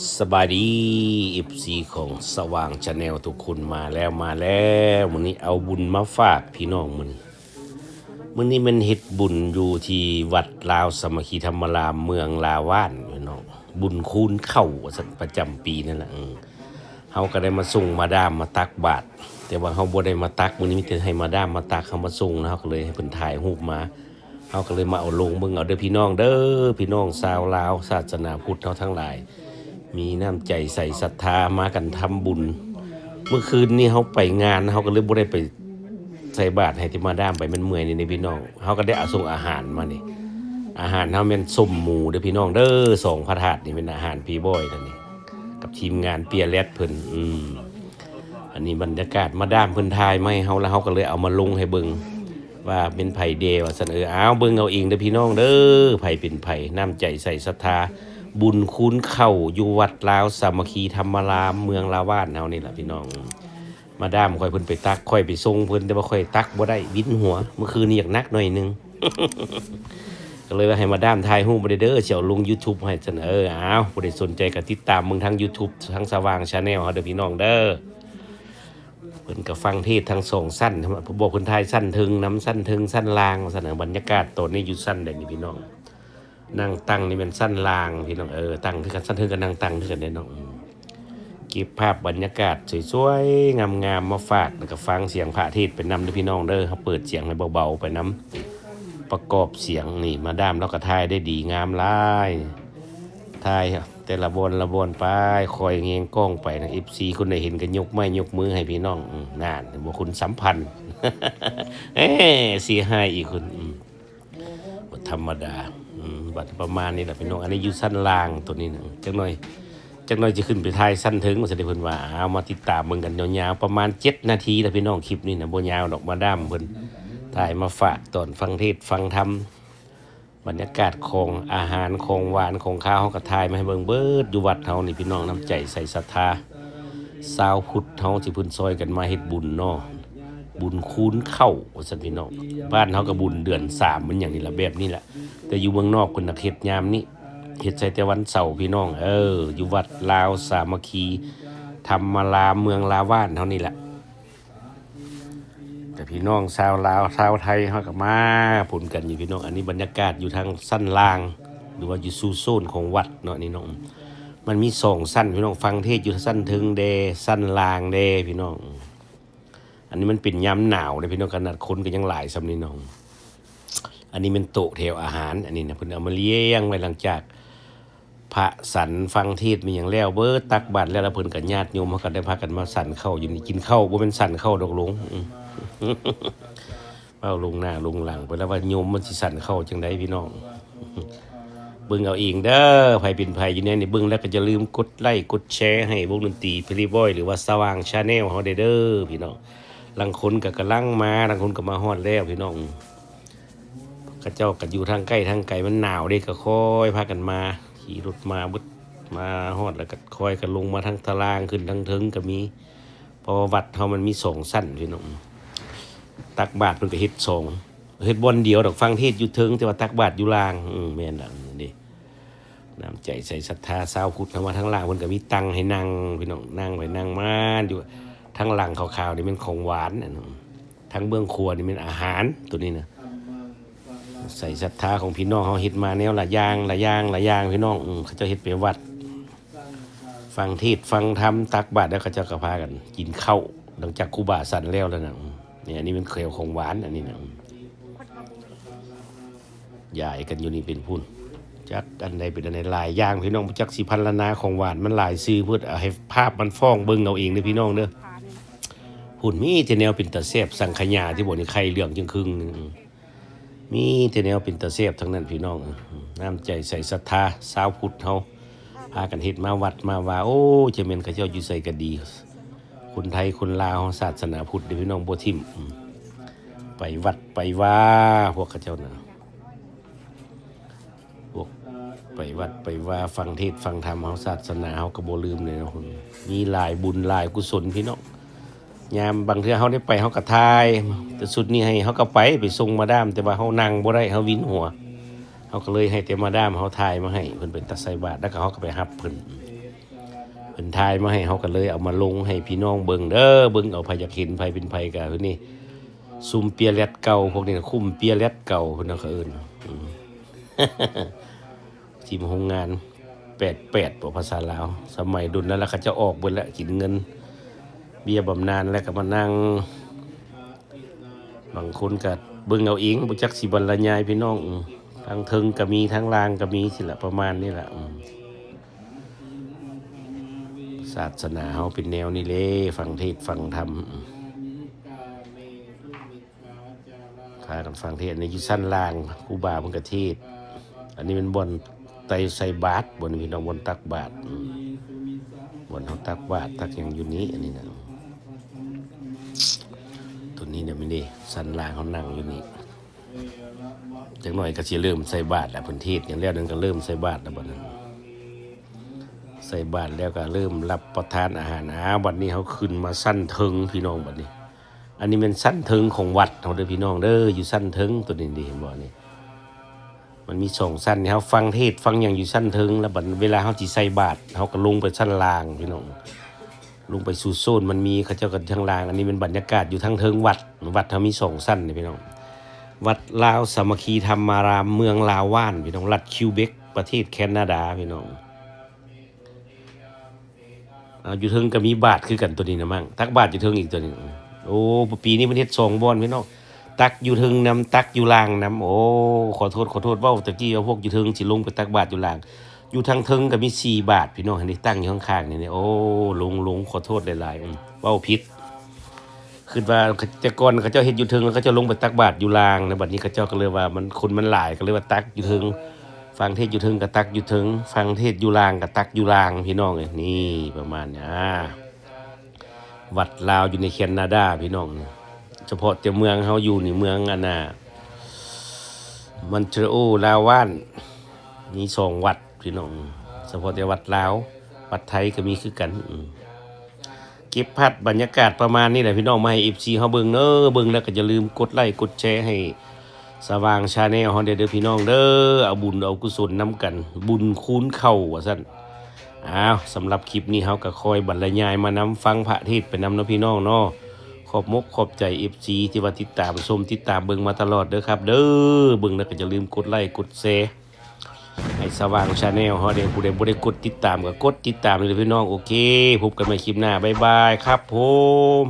ສະບາຍດີ ເອັຟຊີ ຂອງສະຫວ່າງ Channel ທຸກຄົນ ມາແລ້ວ ມາແລ້ວ. ມື້ນີ້ເອົາບຸນມາຝາກພີ່ນ້ອງ. ມື້ນີ້ ມື້ນີ້ແມ່ນເຮັດບຸນຢູ່ທີ່ວັດລາວສາມັກຄີທຳມະລາມ ເມືອງລາວານພີ່ນ້ອງ, ບຸນຄູນເຂົ້າວ່າຊັ້ນ ປະຈຳປີນັ້ນລະ. ເອີ ເຮົາກໍໄດ້ມາສົ່ງມາດາມມາຕັກບາດ, ແຕ່ວ່າເຮົາບໍ່ໄດ້ມາຕັກ, ມື້ນີ້ມີແຕ່ໃຫ້ມາດາມມາຕັກ, ເຮົາມາສົ່ງ ເຮົາກໍເລີຍໃຫ້ເພິ່ນຖ່າຍຮູບມາ. ເຮົາກໍເລີຍມາເອົາລົງເບິ່ງເອົາເດີພີ່ນ້ອງເດີ, ພີ່ນ້ອງຊາວລາວ ສາສະໜາພຸດເຮົາທັງຫຼາຍ ມີນ້ຳໃຈໃສສັດທາມາກັນທຳບຸນ. ມື້ຄືນນີ້ເຮົາໄປງານ ເຮົາກໍເລີຍບໍ່ໄດ້ໄປໃສ່ບາດໃຫ້ແຕ່ມາດາມໄປ, ມັນເມື່ອຍນີ້ເດ້ພີ່ນ້ອງ. ເຮົາກໍໄດ້ເອົາສົ່ງອາຫານມານີ້, ອາຫານເຮົາແມ່ນສົ້ມໝູເດີພີ່ນ້ອງເດີ, ສອງພະທາດນີ້ແມ່ນອາຫານພີບອຍນະນີ້ ກັບທີມງານເປຍແລັດເພິ່ນ. ອືມ ອັນນີ້ບັນຍາກາດ ມາດາມເພິ່ນຖ່າຍມາໃຫ້ເຮົາ ແລ້ວເຮົາກໍເລີຍເອົາມາລົງໃຫ້ເບິ່ງວ່າເປັນໃຜແດ່ວ່າຊັ້ນ. ເອີ ອ້າວ ເບິ່ງເອົາເອງເດີພີ່ນ້ອງເດີ, ໃຜເປັນໃຜ. ນ້ຳໃຈໃສສັດທາ ບຸນຄູນເຂົ້າ ຢູ່ວັດລາວສາມັກຄີທຳມະລາມ ເມືອງລາວານເຮົານີ້ລະພີ່ນ້ອງ. ມາດາມຂ້ອຍເພິ່ນໄປຕັກ, ຂ້ອຍໄປສົ່ງເພິ່ນ ແຕ່ວ່າຂ້ອຍຕັກບໍ່ໄດ້ ວິນຫົວ. ມື້ຄືນນີ້ຢາກໜັກໜ້ອຍໜຶ່ງ ກໍເລີຍວ່າໃຫ້ມາດາມຖ່າຍຮູບໄວ້ເດີ, ຊິເອົາລົງ YouTube ໃຫ້ຊັ້ນ. ເອີ ອ້າວ ຜູ້ໃດສົນໃຈກໍຕິດຕາມເບິ່ງທາງ YouTube ທາງສະຫວ່າງ Channel ເຮົາເດີພີ່ນ້ອງເດີ. ເພິ່ນກໍຟັງເທດທັງສອງຊັ້ນ, ບອກເພິ່ນຖ່າຍຊັ້ນເທິງນຳ, ຊັ້ນເທິງ ຊັ້ນລ່າງວ່າຊັ້ນ. ບັນຍາກາດຕອນນີ້ຢູ່ຊັ້ນໃດນີ້ພີ່ນ້ອງ? ນັ່ງຕັ້ງນີ້ແມ່ນຊັ້ນລ່າງພີ່ນ້ອງ. ເອີ ຕັ້ງຄືກັນ, ຊັ້ນເທິງກໍນັ່ງຕັ້ງຄືກັນເດ້ເນາະ. ເກັບພາບບັນຍາກາດສວຍໆງາມໆມາຝາກ, ແລ້ວກໍຟັງສຽງພະເທດໄປນຳເດີພີ່ນ້ອງເດີ. ເຮົາເປີດສຽງໃຫ້ເບົາໆໄປນຳ, ປະກອບສຽງ. ນີ້ມາດາມລາວກໍຖ່າຍໄດ້ດີງາມຫຼາຍ, ຖ່າຍແຕ່ລະບ່ອນລະບ່ອນໄປ, ຄອຍແຍງກ້ອງໄປນະ. ເອັຟຊີຄົນໃດເຫັນກໍຍົກໄມ້ຍົກມືໃຫ້ພີ່ນ້ອງ. ອືມ ນັ້ນ ເຫັນບໍ່ ຄຸນສຳພັນ. ເອີ ເສຍຫາຍອີກຄົນ. ອືມ ບໍ່ທຳມະດາ. ອືມ ບັດປະມານນີ້ລະພີ່ນ້ອງ. ອັນນີ້ຢູ່ຊັ້ນລ່າງໂຕນີ້ນະ. ຈັກໜ່ອຍ ຈັກໜ່ອຍຈະຂຶ້ນໄປຖ່າຍຊັ້ນເທິງວ່າຊັ້ນເດ ເພິ່ນວ່າ. ເອົາ ມາຕິດຕາມເບິ່ງກັນຍາວໆ ປະມານເຈັດນາທີລະພີ່ນ້ອງ. ຄລິບນີ້ນະ ບໍ່ຍາວດອກ, ມາດາມເພິ່ນຖ່າຍມາຝາກຕອນຟັງເທດຟັງທຳ. ບັນຍາກາດຂອງອາຫານ ຂອງຫວານ ຂອງຄາວ ເຮົາກໍຖ່າຍມາໃຫ້ເບິ່ງເບິດຢູ່ວັດເຮົານີ້ພີ່ນ້ອງ. ນ້ຳໃຈໃສສັດທາຊາວພຸດເຮົາ ທີ່ເພິ່ນຊ່ອຍກັນມາເຮັດບຸນເນາະ, ບຸນຄູນເຂົ້າວ່າຊັ້ນພີ່ນ້ອງ. ບ້ານເຮົາກໍບຸນເດືອນສາມ ມັນຫຍັງນີ້ລະ ແບບນີ້ລະ, ແຕ່ຢູ່ເມືອງນອກເພິ່ນນະເຮັດຍາມນີ້, ເຮັດໃສ່ແຕ່ວັນເສົາພີ່ນ້ອງ. ເອີ ຢູ່ວັດລາວສາມັກຄີທຳມະລາມ ເມືອງລາວານເຮົານີ້ລະ. ແຕ່ພີ່ນ້ອງຊາວລາວຊາວໄທເຮົາກໍມາປົນກັນຢູ່ພີ່ນ້ອງ. ອັນນີ້ບັນຍາກາດຢູ່ທາງຊັ້ນລ່າງ ຫຼືວ່າຢູ່ສູ່ໂຊນຂອງວັດເນາະນີ້ເນາະ. ມັນມີສອງຊັ້ນພີ່ນ້ອງ, ຟັງເທດຢູ່ຊັ້ນເທິງແດ່ ຊັ້ນລ່າງແດ່ພີ່ນ້ອງ. ອັນນີ້ມັນເປັນຍາມໜາວເດ້ພີ່ນ້ອງ, ຂະໜາດຄົນກໍຍັງຫຼາຍສ່ຳນີ້ເນາະ. ອັນນີ້ແມ່ນໂຕະແຖວອາຫານ, ອັນນີ້ນະ ເພິ່ນເອົາມາລຽງໄວ້ ຫຼັງຈາກ ພະສັນຟັງເທດມີຫຍັງແລ້ວເບີດ, ຕັກບາດແລ້ວ ແລ້ວເພິ່ນກໍ ຍາດໂຍມເຮົາກໍໄດ້ພາກັນມາສັນເຂົ້າຢູ່ນີ້. ກິນເຂົ້າບໍ່ແມ່ນສັນເຂົ້າດອກ ຫຼົງ ເວົ້າລົງໜ້າລົງຫຼັງໄປແລ້ວວ່າໂຍມມັນຊິສັນເຂົ້າຈັ່ງໃດພີ່ນ້ອງ. ເບິ່ງເອົາເອງເດີ, ໃຜເປັນໃຜຢູ່ໃນນີ້ ເບິ່ງແລ້ວກໍຢ່າລືມກົດໄລ້ກົດແຊໃຫ້ວົງດົນຕີ Pretty Boy ຫຼືວ່າສະຫວ່າງ Channel ເຮົາແດ່ເດີພີ່ນ້ອງ. ລາງຄົນກໍກຳລັງມາ, ລາງຄົນກໍມາຮອດແລ້ວພີ່ນ້ອງ. ເຂົາເຈົ້າກໍຢູ່ທາງໃກ້ທາງໄກ ມັນໜາວເດ້ ກໍຄ່ອຍພາກັນມາ, ຂີ່ລົດມາເບິດ, ມາຮອດແລ້ວກໍຄ່ອຍກັນລົງມາທາງຕາລ່າງ, ຂຶ້ນທາງເທິງກໍມີ. ເພາະວ່າວັດເຮົາມັນມີສອງຊັ້ນພີ່ນ້ອງ, ຕັກບາດເພິ່ນກໍເຮັດສອງ, ເຮັດບ່ອນດຽວດອກ, ຟັງເທດຢູ່ເທິງ ແຕ່ວ່າຕັກບາດຢູ່ລ່າງ. ອືມ ແມ່ນລະເດ້. ນ້ຳໃຈໃສສັດທາຊາວພຸດເຮົາມາ. ທາງລ່າງເພິ່ນກໍມີຕັ່ງໃຫ້ນັ່ງພີ່ນ້ອງ, ນັ່ງໄປນັ່ງມາຢູ່. ທາງຫຼັງຂາວໆນີ້ແມ່ນຂອງຫວານ, ອັນທາງເບື້ອງຂວານີ້ແມ່ນອາຫານ. ໂຕນີ້ນະ ໃສສັດທາຂອງພີ່ນ້ອງເຮົາເຮັດມາແນວລະຢ່າງ ລະຢ່າງ ລະຢ່າງພີ່ນ້ອງ. ເຂົາເຈົ້າເຮັດໄປວັດ ຟັງເທດຟັງທຳ ຕັກບາດແລ້ວ ເຂົາເຈົ້າກໍພາກັນກິນເຂົ້າ ຫຼັງຈາກຄູບາສັນແລ້ວແລ້ວນະ. ນີ້ ອັນນີ້ແມ່ນແຖວຂອງຫວານ ອັນນີ້ນະ. ຢາຍກັນຢູ່ນີ້ເປັນພຸ້ນ, ຈັກອັນໃດເປັນອັນໃດ ຫຼາຍຢ່າງພີ່ນ້ອງ, ບໍ່ຈັກຊິພັນລະນາຂອງຫວານ ມັນຫຼາຍຊື່ໂພດ. ເອົາໃຫ້ພາບມັນຟ້ອງເບິ່ງເອົາເອງເດີພີ່ນ້ອງເດີ. ພຸ້ນມີແຕ່ແນວເປັນຕາແຊບ, ສັງຂະຫຍາຕິບໍນີ້ ໄຂ່ເຫຼືອງຈຶ່ງຄຶ່ງໜຶ່ງ. ມີແຕ່ແນວເປັນຕາແຊບທັງນັ້ນພີ່ນ້ອງ. ນ້ຳໃຈໃສສັດທາຊາວພຸດເຮົາ ພາກັນເຮັດມາວັດມາວາ. ໂອ້ ຈະແມ່ນເຂົາເຈົ້າຢູ່ໃສກໍດີ, ຄົນໄທຄົນລາວເຮົາ ສາສະໜາພຸດເດ້ພີ່ນ້ອງ, ບໍ່ຖິ້ມ. ໄປວັດໄປວາ ພວກເຂົາເຈົ້ານະ, ພວກໄປວັດໄປວາ ຟັງເທດຟັງທຳເຮົາ, ສາສະໜາເຮົາກໍບໍ່ລືມເດ້ເນາະ. ມີຫຼາຍບຸນຫຼາຍກຸສົນພີ່ນ້ອງ. ຍາມບາງເທື່ອເຮົາໄດ້ໄປ ເຮົາກໍຖ່າຍ, ແຕ່ຊຸດນີ້ໃຫ້ເຮົາກໍໄປ ໄປສົ່ງມາດາມ, ແຕ່ວ່າເຮົານັ່ງບໍ່ໄດ້ ເຮົາວິນຫົວ. ເຮົາກໍເລີຍໃຫ້ແຕ່ມາດາມເຮົາຖ່າຍມາໃຫ້, ເພິ່ນໄປຕັກໃສ່ບາດ ແລ້ວກໍເຮົາກໍໄປຮັບເພິ່ນ. ເພິ່ນຖ່າຍມາໃຫ້ ເຮົາກໍເລີຍເອົາມາລົງໃຫ້ພີ່ນ້ອງເບິ່ງເດີ. ເບິ່ງເອົາ ໃຜຢາກເຫັນ ໃຜເປັນໃຜກໍນີ້ ຊຸມເປຍແລັດເກົ່າ ພວກນີ້ນະ ຄຸ້ມເປຍແລັດເກົ່າ ເພິ່ນນະ ເຂົາເອີ້ນ ອືມ ທີມໂຮງງານແປດແປດບໍ ພາສາລາວ. ສະໄໝດົນນັ້ນລະ ເຂົາເຈົ້າອອກເບິດລະ ກິນເງິນເບ້ຍບຳນານ ແລ້ວກໍມານັ່ງ ບາງຄົນກໍເບິ່ງເອົາເອງ ບໍ່ຈັກຊິບັນລະຍາຍພີ່ນ້ອງ. ອືມ ທາງເທິງກໍມີ ທາງລ່າງກໍມີ ຊີ້ລະ ປະມານນີ້ລະ. ອືມ ສາສະໜາເຮົາເປັນແນວນີ້ເລີ ຟັງເທດຟັງທຳ ອືມ ພາກັນຟັງເທດ. ອັນນີ້ຢູ່ຊັ້ນລ່າງ ຄູບາເພິ່ນກະເທດ. ອັນນີ້ແມ່ນບ່ອນໃສ່ ໃສ່ບາດ ບ່ອນນີ້ພີ່ນ້ອງ ບ່ອນຕັກບາດ ອືມ ບ່ອນເຮົາຕັກບາດຕັກຫຍັງຢູ່ນີ້. ອັນນີ້ນະ ຕົວນີ້ນະ ແມ່ນເດ້ ຊັ້ນລ່າງເຮົານັ່ງຢູ່ນີ້. ຈັກໜ້ອຍກໍຊິເລີ່ມໃສ່ບາດລະ ເພິ່ນເທດຫຍັງແລ້ວນັ້ນກໍເລີ່ມໃສ່ບາດລະ ບັດນັ້ນໃສ່ບາດແລ້ວກໍເລີ່ມຮັບປະທານອາຫານ. ອາ ບັດນີ້ເຮົາຂຶ້ນມາຊັ້ນເທິງພີ່ນ້ອງ. ບັດນີ້ ອັນນີ້ແມ່ນຊັ້ນເທິງຂອງວັດເຮົາເດີພີ່ນ້ອງເດີ ຢູ່ຊັ້ນເທິງ. ຕົວນີ້ເດ້ ເຫັນບໍ່ນີ້ ມັນມີສອງຊັ້ນ. ເຮົາຟັງເທດຟັງຫຍັງຢູ່ຊັ້ນເທິງ ແລ້ວບັດເວລາເຮົາຊິໃສ່ບາດ ເຮົາກໍລົງໄປຊັ້ນລ່າງພີ່ນ້ອງ ລົງໄປສູ່ໂຊນມັນມີ ເຂົາເຈົ້າກໍທາງລ່າງ. ອັນນີ້ແມ່ນບັນຍາກາດຢູ່ທາງເທິງວັດ. ວັດເຮົາມີສອງຊັ້ນນີ້ພີ່ນ້ອງ ວັດລາວສາມັກຄີທຳມາລາມ ເມືອງລາວວານພີ່ນ້ອງ ລັດຄິວເບັກ ປະເທດແຄນາດາພີ່ນ້ອງ. ອາ ຢູ່ເທິງກໍມີບາດຄືກັນ ຕົວນີ້ນະມັ້ງ ຕັກບາດຢູ່ເທິງອີກຕົວນີ້. ໂອ້ ປີນີ້ເພິ່ນເຮັດສອງບ່ອນພີ່ນ້ອງ ຕັກຢູ່ເທິງນຳ ຕັກຢູ່ລ່າງນຳ. ໂອ້ ຂໍໂທດ ຂໍໂທດ ເວົ້າຕະກີ້ວ່າພວກຢູ່ເທິງຊິລົງໄປຕັກບາດຢູ່ລ່າງ. ຢູ່ທາງເທິງກໍມີສີ່ບາດພີ່ນ້ອງ ອັນນີ້ຕັ້ງຢູ່ຂ້າງໆນີ້. ໂອ້ ຫຼົງໆ ຂໍໂທດຫຼາຍໆ ອືມ ເວົ້າຜິດ. ຄິດວ່າແຕ່ກ່ອນເຂົາເຈົ້າເຮັດຢູ່ເທິງ ແລ້ວເຂົາເຈົ້າລົງໄປຕັກບາດຢູ່ລ່າງນະ. ບັດນີ້ເຂົາເຈົ້າກໍເລີຍວ່າມັນ ຄົນມັນຫຼາຍ ກໍເລີຍວ່າຕັກຢູ່ເທິງ ຟັງເທດຢູ່ເທິງກໍຕັກຢູ່ເທິງ ຟັງເທດຢູ່ລ່າງກໍຕັກຢູ່ລ່າງ ພີ່ນ້ອງເອີຍ. ນີ້ປະມານນີ້ ອາ ວັດລາວຢູ່ໃນແຄນາດາພີ່ນ້ອງ. ສະເພາະແຕ່ເມືອງເຮົາຢູ່ນີ້ ເມືອງອັນນ່າ ມອນເທຣໂອ ລາວວານ ມີສອງວັດພີ່ນ້ອງ. ສະເພາະແຕ່ວັດລາວ ວັດໄທກໍມີຄືກັນ. ອືມ ເກັບພາບບັນຍາກາດປະມານນີ້ແຫຼະພີ່ນ້ອງ ມາໃຫ້ເອັຟຊີເຮົາເບິ່ງເດີ. ເບິ່ງແລ້ວກໍຢ່າລືມກົດໄລ້ກົດແຊໃຫ້ສະຫວ່າງ Channel ເຮົາແດ່ເດີພີ່ນ້ອງເດີ. ເອົາບຸນເອົາກຸສົນນຳກັນ ບຸນຄູນເຂົ້າວ່າຊັ້ນ. ອ້າວ ສຳລັບຄລິບນີ້ເຮົາກໍຄອຍບັນລະຍາຍມານຳ ຟັງພະເທດໄປນຳເນາະພີ່ນ້ອງເນາະ. ຂອບມົກຂອບໃຈເອັຟຊີທີ່ວ່າຕິດຕາມຊົມ ຕິດຕາມເບິ່ງມາຕະຫຼອດເດີຄັບເດີ. ເບິ່ງແລ້ວກໍຢ່າລືມກົດໄລ້ກົດແຊ ໃຫ້ສະຫວ່າງ Channel ເຮົາເດ້. ຜູ້ໃດບໍ່ໄດ້ກົດຕິດຕາມກໍກົດຕິດຕາມເດີພີ່ນ້ອງ. ໂອເຄ ພົບກັນໃໝ່ຄລິບໜ້າ ບາຍບາຍຄັບຜົມ.